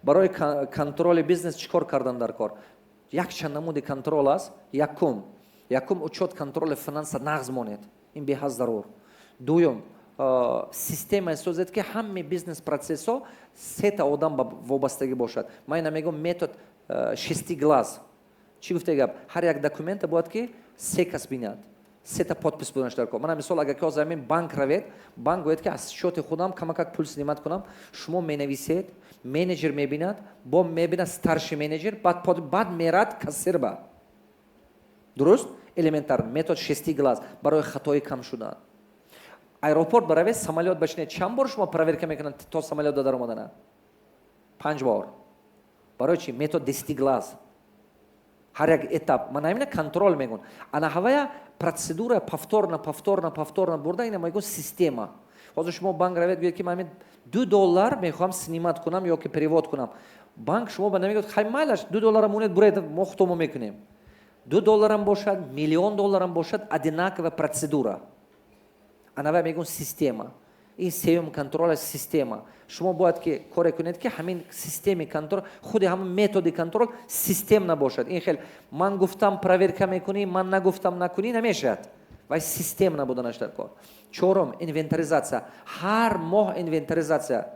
Барои контроли бизнес чӣ кор кардан дар кор? Якчанд намуди контрол аст. Якум, учёт, контроли финанса нағз монед, ин беҳад зарур. Дуюм, системае созед, ки ҳамаи бизнес процессҳо сета одам ба вобастагӣ бошад. Ман ина мегӯям метод шести глаз. Чӣ гуфта гап? Ҳар як документа бояд ки се кас бинад, сета подпись буданаш дар кор. Мана мисол, агар ки ҳозир ҳамин банк равед, банк гӯяд, ки аз счёти худам камакак пул снимать кунам, шумо менависед, менеҷер мебинад, бо мебинад старший менеҷер, баъд мерад кассир ба. Дуруст? Элементар метод шести глаз барои хатои кам шудан. Аэропорт баравед, самолёт башинед, чанд бор шумо проверка мекунанд то самолётда даромадана? Панҷ бор. Барои чи? Метод 10 глаз. Ҳар як этап мана ҳамина контрол мегӯн. Ана ҳавая процедура повторно, повторно, повторно бурда, ина мегӯн система. Ҳозир шумо банк равед, гӯед, ки ман ҳамин 2 доллар мехоҳам снимать кунам ё ки перевод кунам, банк шумо ба намегӯяд: «Хай, майлаш, 2 доллара монед, буред, мо худомо мекунем». 2 долларам бошад, миллион долларам бошад, одинаковая процедура. Анава мегӯн система. Ин сеюм контрол, система. Шумо бояд ки коре кунед, ки ҳамин системи контрол, худи ҳамин методи контрол системно бошад. Ин хел ман гуфтам, проверка мекунӣ, ман нагуфтам, накунӣ намешавад. Вай системно буданаш дар кор. Чорум, инвентаризация. Ҳар моҳ инвентаризация.